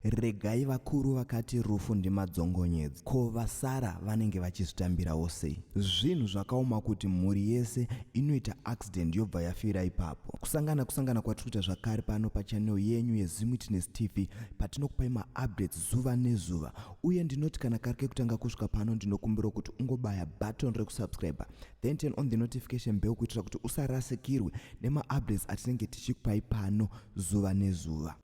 Regai vakuru vakati rufu ndimadzongonyedzi, ko vasara vanenge vachizvitambirawo sei? Zvinhu zvakaoma kuti mhuri yese inoita accident yobva yafira ipapo. Kusangana kusangana kwatiri kuita zvakare pano pachannel yenyu yeZimwitness TV patinokupai maupdates zuva nezuva uye ndinoti kana kari kekutanga kusvika pano ndinokumbirawo kuti ungobaya button rekusubscriber then turn on the notification bell kuitira kuti usarasikirwe nemaupdates atinenge tichikupai pano zuva nezuva.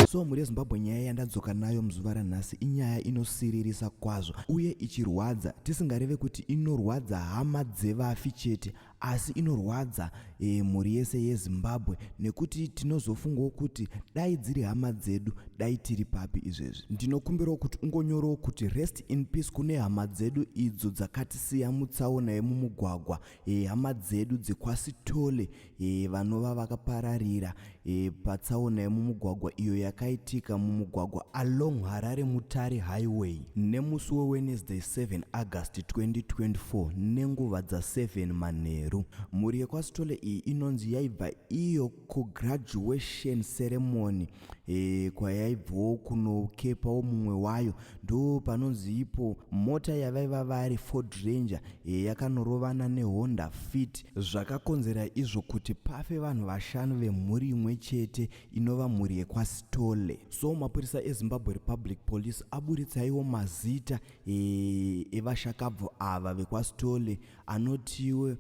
So mhuri yeZimbabwe, nyaya yandadzoka nayo muzuva ranhasi inyaya inosiririsa kwazvo uye ichirwadza, tisingareve kuti inorwadza hama dzevafi chete, asi inorwadza e, mhuri yese yeZimbabwe nekuti tinozofungawo kuti dai dziri hama dzedu dai tiri papi izvezvi. Ndinokumbirawo kuti ungonyorawo kuti rest in peace kune hama dzedu idzo dzakatisiya mutsaona yemumugwagwa, e, hama dzedu dzekwaSithole, e, vanova vakapararira e, patsaona yemumugwagwa iyo yakaitika mumugwagwa along Harare Mutare Highway nemusi weWednesday 7 August 2024 nenguva dza7 manheru. Mhuri yekwaSithole iyi inonzi yaibva iyo kugraduation ceremony e, kwayaibvawo kunokepawo mumwe wayo, ndo panonzi ipo mota yavaiva vari Ford Ranger e, yakanorovana neHonda Fit, zvakakonzera izvo kuti pafe vanhu vashanu vemhuri imwe chete inova mhuri yekwaSithole. So mapurisa eZimbabwe Republic Police aburitsaiwo mazita e, evashakabvu ava vekwaSithole anotiwe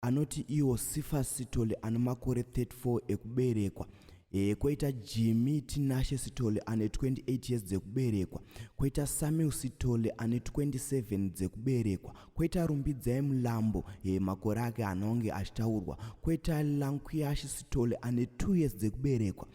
anoti iwo Cephas Sithole ane makore 34 ekuberekwa, e, kwoita Jimmy Tinashe Sithole ane 28 years dzekuberekwa, kwoita Samuel Sithole ane 27 dzekuberekwa, kwoita Rumbidzai Mulambo, e, makore ake anonge achitaurwa, kwoita Lankuyashi Sithole ane 2 years dzekuberekwa.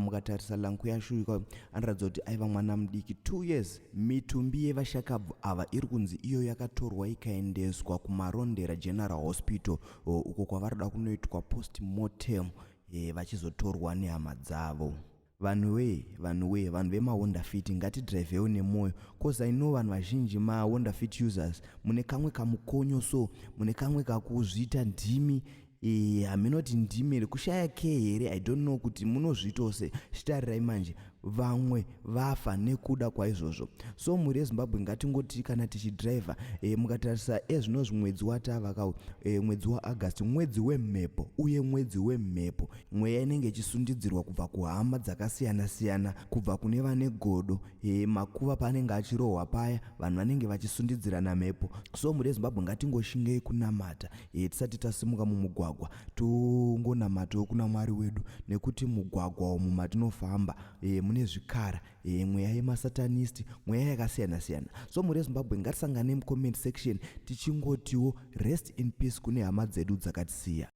Mukatarisa Lankuyashi anoratidza kuti aiva mwana mudiki, 2 years. Mitumbi yevashakabvu ava iri kunzi iyo yakatorwa ikaendeswa kuMarondera General Hospital uko kwavarikuda kunoitwa postmortem, e, vachizotorwa nehama dzavo. Vanhu wee, vanhu wee, vanhu vemaHonda Fit, ngatidhiraivhewo nemwoyo, cause I know vanhu vazhinji maHonda Fit users mune kamwe kamukonyo, so mune kamwe kakuzviita ndimi, e, haminoti ndimi here, kushaya ke here, I don't know kuti munozviitawo sei. Chitarirai manje, vamwe vafa nekuda kwaizvozvo. So mhuri yeZimbabwe, ngatingoti kana tichidhiraivha, e, mukatarisa ezvinozvi mwedzi watava kau, e, mwedzi waAugust, mwedzi wemhepo, uye mwedzi wemhepo mweya inenge ichisundidzirwa kubva kuhama dzakasiyana-siyana, kubva kune vane godo, e, makuva paanenge achirohwa paya, vanhu vanenge vachisundidzirana mhepo. So mhuri yeZimbabwe, ngatingoshingei kunamata, e, tisati tasimuka mumugwagwa, tongonamatawo kuna Mwari wedu, nekuti mugwagwa umu matinofamba, e, mune zvikara, e, mweya yemasatanist, mweya yakasiyana-siyana. So mhuri yeZimbabwe, ngatisangane mucomment section tichingotiwo rest in peace kune hama dzedu dzakatisiya.